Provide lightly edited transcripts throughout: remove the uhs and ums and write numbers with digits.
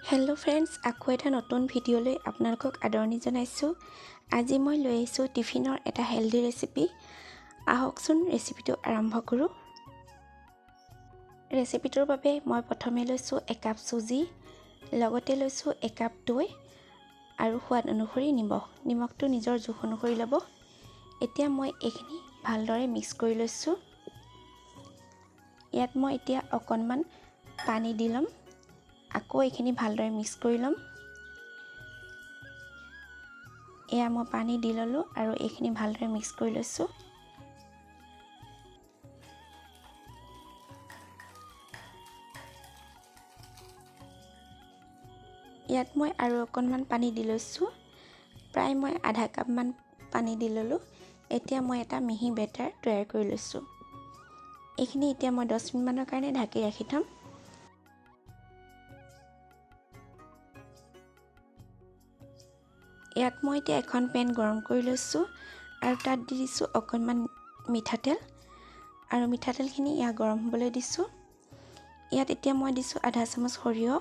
Hello' friends, আকৌ এটা নতুন ভিডিঅ'লৈ আপোনালোকক আদৰণি জনাইছোঁ। আজি মই লৈ আহিছোঁ টিফিনৰ এটা হেল্ডি ৰেচিপি। আহকচোন ৰেচিপিটো আৰম্ভ কৰোঁ। ৰেচিপিটোৰ বাবে মই প্ৰথমে লৈছোঁ একাপ চুজি, লগতে লৈছোঁ একাপ দৈ আৰু সোৱাদ অনুসৰি নিমখ। নিমখটো নিজৰ জোখ অনুসৰি ল'ব। এতিয়া মই এইখিনি ভালদৰে মিক্স কৰি লৈছোঁ। ইয়াত মই এতিয়া অকণমান পানী দি ল'ম। আকৌ এইখিনি ভালদৰে মিক্স কৰি ল'ম। এয়া মই পানী দি ল'লোঁ আৰু এইখিনি ভালদৰে মিক্স কৰি লৈছোঁ। ইয়াত মই আৰু অকণমান পানী দি লৈছোঁ। প্ৰায় মই আধা কাপমান পানী দি ল'লোঁ। এতিয়া মই এটা মিহি বেটাৰ তৈয়াৰ কৰি লৈছোঁ। এইখিনি এতিয়া মই 10 মিনিটমানৰ কাৰণে ঢাকি ৰাখি থ'ম। ইয়াত মই এতিয়া এখন পেন গৰম কৰি লৈছোঁ আৰু তাত দি দিছোঁ অকণমান মিঠাতেল আৰু মিঠাতেলখিনি ইয়াত গৰম হ'বলৈ দিছোঁ। ইয়াত এতিয়া মই দিছোঁ আধা চামুচ সৰিয়হ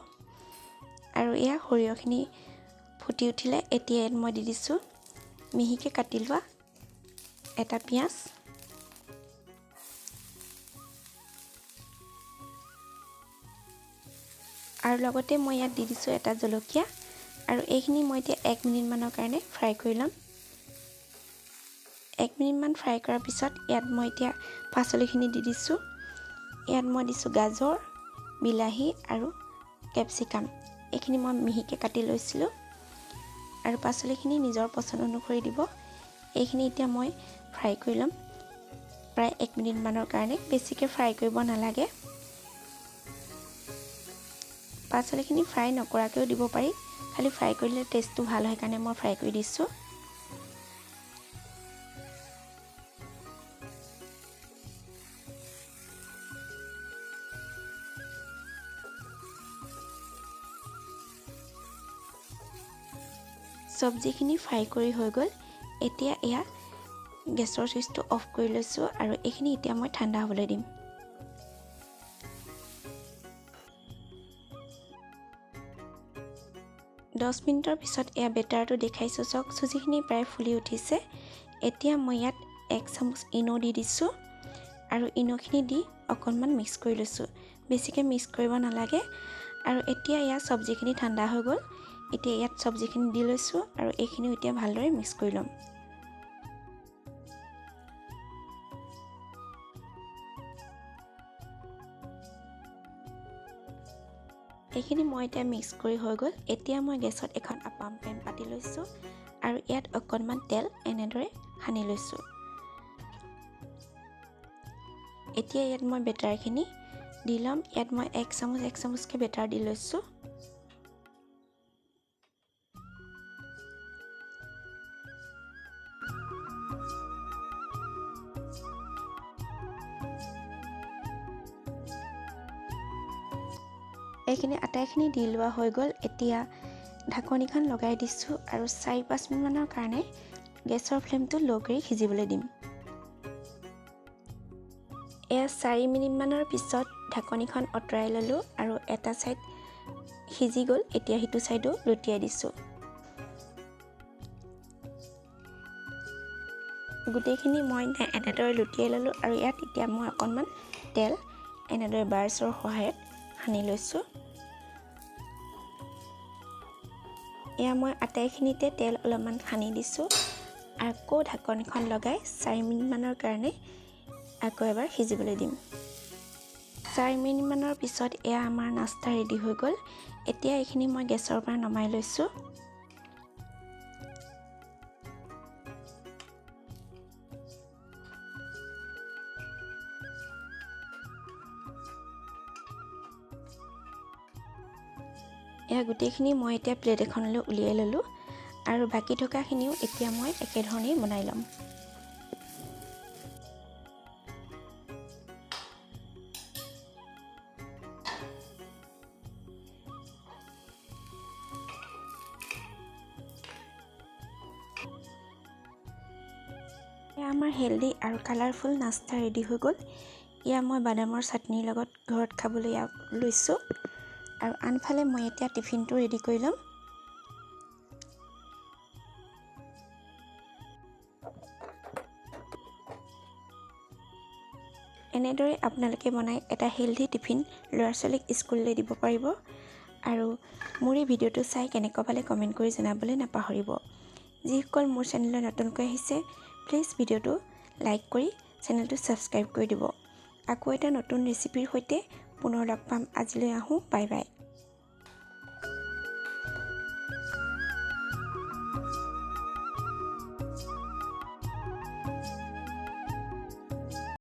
আৰু এয়া সৰিয়হখিনি ফুটি উঠিলে এতিয়া ইয়াত মই দি দিছোঁ মিহিকৈ কাটি লোৱা এটা পিঁয়াজ। আৰু লগতে মই ইয়াত দি দিছোঁ এটা জলকীয়া আৰু এইখিনি মই এতিয়া 1 মিনিটমানৰ কাৰণে ফ্ৰাই কৰি ল'ম। 1 মিনিটমান ফ্ৰাই কৰাৰ পিছত ইয়াত মই এতিয়া পাচলিখিনি দি দিছোঁ। ইয়াত মই দিছোঁ গাজৰ, বিলাহী আৰু কেপচিকাম। এইখিনি মই মিহিকৈ কাটি লৈছিলোঁ আৰু পাচলিখিনি নিজৰ পচন্দ অনুসৰি দিব। এইখিনি এতিয়া মই ফ্ৰাই কৰি ল'ম প্ৰায় 1 মিনিটমানৰ কাৰণে। বেছিকৈ ফ্ৰাই কৰিব নালাগে। পাচলিখিনি ফ্ৰাই নকৰাকৈও দিব পাৰি, খালি ফ্ৰাই কৰিলে টেষ্টটো ভাল হয় কাৰণে মই ফ্ৰাই কৰি দিছোঁ। চব্জিখিনি ফ্ৰাই কৰি হৈ গ'ল। এতিয়া এয়া গেছৰ চুইচটো অফ কৰি লৈছোঁ আৰু এইখিনি এতিয়া মই ঠাণ্ডা হ'বলৈ দিম। দহ মিনিটৰ পিছত এয়া বেটাৰটো দেখাইছোঁ। চাওক, চুজিখিনি প্ৰায় ফুলি উঠিছে। এতিয়া মই ইয়াত 1 চামুচ ইন' দি দিছোঁ আৰু ইন'খিনি দি অকণমান মিক্স কৰি লৈছোঁ। বেছিকৈ মিক্স কৰিব নালাগে। আৰু এতিয়া ইয়াত চব্জিখিনি ঠাণ্ডা হৈ গ'ল। এতিয়া ইয়াত চব্জিখিনি দি লৈছোঁ আৰু এইখিনিও এতিয়া ভালদৰে মিক্স কৰি ল'ম। এইখিনি মই এতিয়া মিক্স কৰি হৈ গ'ল। এতিয়া মই গেছত এখন আপাম পেন পাতি লৈছোঁ আৰু ইয়াত অকণমান তেল এনেদৰে সানি লৈছোঁ। এতিয়া ইয়াত মই বেটাৰখিনি দি ল'ম। ইয়াত মই 1 চামুচ 1 চামুচকৈ বেটাৰ দি লৈছোঁ। এইখিনি আটাইখিনি দি লোৱা হৈ গ'ল। এতিয়া ঢাকনিখন লগাই দিছোঁ আৰু 4-5 মিনিটমানৰ কাৰণে গেছৰ ফ্লেমটো ল' কৰি সিজিবলৈ দিম। এয়া 4 মিনিটমানৰ পিছত ঢাকনিখন আঁতৰাই ল'লোঁ আৰু এটা ছাইড সিজি গ'ল। এতিয়া সিটো ছাইডো লুটিয়াই দিছোঁ। গোটেইখিনি মই এনেদৰে লুটিয়াই ল'লোঁ আৰু ইয়াত এতিয়া মই অকণমান তেল এনেদৰে ব্ৰাছৰ সহায়ত সানি লৈছোঁ। এয়া মই আটাইখিনিতে তেল অলপমান সানি দিছোঁ। আকৌ ঢাকনিখন লগাই 4 মিনিটমানৰ কাৰণে আকৌ এবাৰ সিজিবলৈ দিম। 4 মিনিটমানৰ পিছত এয়া আমাৰ নাস্তা ৰেডি হৈ গ'ল। এতিয়া এইখিনি মই গেছৰ পৰা নমাই লৈছোঁ। এয়া গোটেইখিনি মই এতিয়া প্লেট এখনলৈ উলিয়াই ল'লোঁ আৰু বাকী থকাখিনিও এতিয়া মই একেধৰণেই বনাই ল'ম। এয়া আমাৰ হেল্ডি আৰু কালাৰফুল নাস্তা ৰেডি হৈ গ'ল। এয়া মই বাদামৰ চাটনিৰ লগত ঘৰত খাবলৈ লৈছোঁ। আৰু আনফালে মই এতিয়া টিফিনটো ৰেডি কৰি ল'ম। এনেদৰে আপোনালোকে বনাই এটা হেল্ডি টিফিন ল'ৰা ছোৱালীক স্কুললৈ দিব পাৰিব। আৰু মোৰ এই ভিডিঅ'টো চাই কেনেকুৱা পালে কমেণ্ট কৰি জনাবলৈ নাপাহৰিব। যিসকল মোৰ চেনেললৈ নতুনকৈ আহিছে, প্লিজ ভিডিঅ'টো লাইক কৰি চেনেলটো ছাবস্ক্ৰাইব কৰি দিব। আকৌ এটা নতুন ৰেচিপিৰ সৈতে পুনৰ লগ পাম। আজিলৈ আহোঁ, বাই বাই।